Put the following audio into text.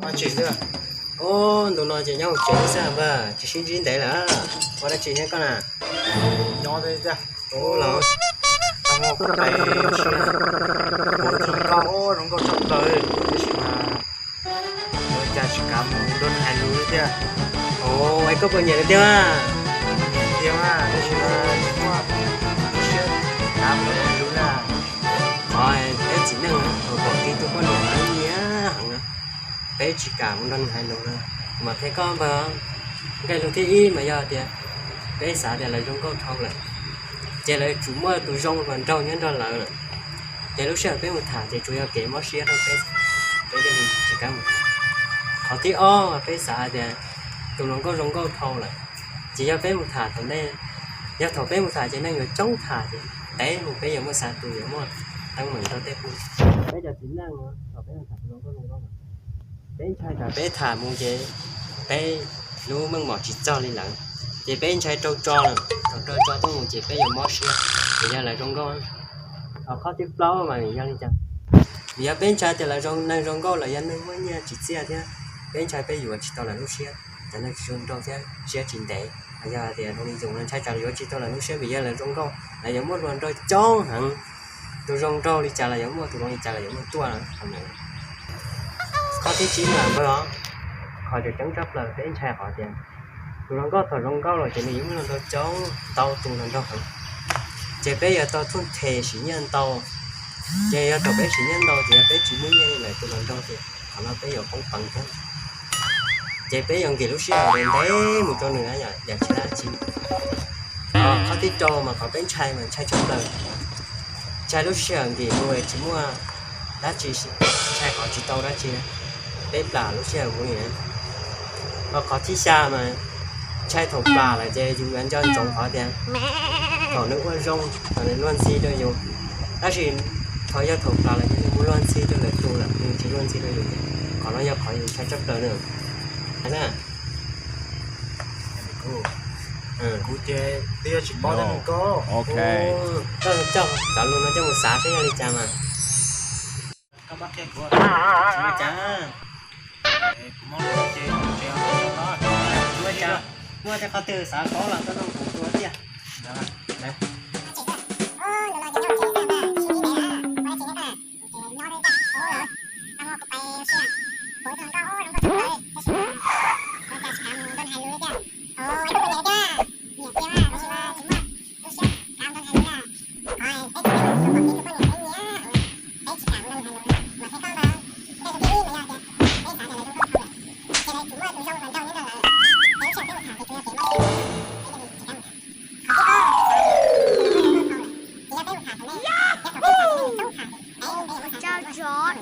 Ua tsi xwb? Ub, ntu no ces nyob hauv tsev xwb npawg, tsis sib ntsib ntev lawm. Ua dab tsi thiab koj na? Nyob tiag. Ub los, kuv tus nkauj zoo nkauj tshaj plaws, tab sis mas ua cas tsis kav mus nrog nws hais lus li tiag. Ub, es koj puas nyiam nws tiag? Nyiam tiag mas, tab sis mas tsis muaj lub siab kav mus nrog nws hais lus na. Qhov peb txiv neej thaum pom kev tus poj niam mas nyiam heev, peb tsis kam mus nrog nws hais lus na. Kuv mam qhia koj npawg, nqe lus thib ib mas yog tias peb xav tias lawv zoo nkauj dhau lawm, ces lawv yuav tsum muaj tus zoo hluas nraug nyob nrog lawv lawm. Ces lub sij hawm peb mus tham ces tsuas yog kev mob siab rau peb, peb thiaj li tsis kam mus. Qhov thib ob mas peb xav hais tias tus hluas nkauj zoo nkauj dhau lawm, ces yog peb mus tham thaum ntej, yog thaum peb mus tham ces neeg yuav coob tham ces ntev mus peb yuav muaj xav tus yuav muaj teeb meem rau tej phooj ywg. Peb cov txiv neej thaum peb mus tham tus hluas nkauj zoo nkauj, peb ntshai tsam peb tham mus ces peb lub meej mom tsis txog li lawm, ces peb ntshai raug tso lawm. Thaum raug tso tuaj mus ces peb yuav mob siab, ces yog lawv zoo nkauj. Qhov thib plaub mas yog li cas? Vim yog peb ntshai tias lawv zoo, neeg zoo nkauj los yog neeg muaj nyiaj tsis txiaj thiab, peb ntshai peb yuav tsis tau lawv lub siab. Cov neeg tsis zoo nraug thiab siab tsis ntev, yog tias zoo li yus no ntshai tsam yuav tsis tau lawv lub siab vim yog lawv zoo nkauj los yuav muaj hluas nraug coob heev. Tus zoo nraug li cas los yuav muaj, tus zoo li cas los yuav muaj tuaj. Qhov thib tsib mas npawg, qhov tseem ceeb tshaj plaws peb ntshai qhov tias tus hluas nkauj thaum zoo nkauj los ces nws yuav muaj hluas nraug coob, ntau tus hluas nraug heev, ces peb yuav tau thuj them sim nyiaj ntau. Ces yog thaum peb sim nyiaj ntau ces yog peb tsis muaj nyiaj li lawm tus hluas nraug ces qhov no peb yuav poob peev thiab. Ces peb yuav nkim lub sij hawm ntev mus rau nws na, yam tsis dab tsi. Qhov thib rau mas qhov peb ntshai mas ntshai tshaj plaws, ntshai lub sij hawm nkim mus tsis muaj dab tsi, ntshai qhov tsis tau dab tsi, peb plam lub sij hawm mus li na. Ho qhov thib xya mas ntshai thaum plam lawm ces yus yuav nco ntsoov qhov tias thaum nws ua zoo, thaum nws luag ntxhi rau yus, tab sis thaum yog thaum plam lawm ces nws mus luag ntxhi rau lwm tus lawm, nws tsis luag ntxhi rau yus. Qhov no yog qhov yus ntshai tshaj plaws na. Kuv ces twb yog tsis paub thiab koj. Koj coj cov lus no coj mus xav seb yog li cas mas. Koj pab qhia kuv, li cas? Kuv mob lus ces tsev, muaj tej qhov twg xav paub los koj nug kuv dua thiab. Cau tsov.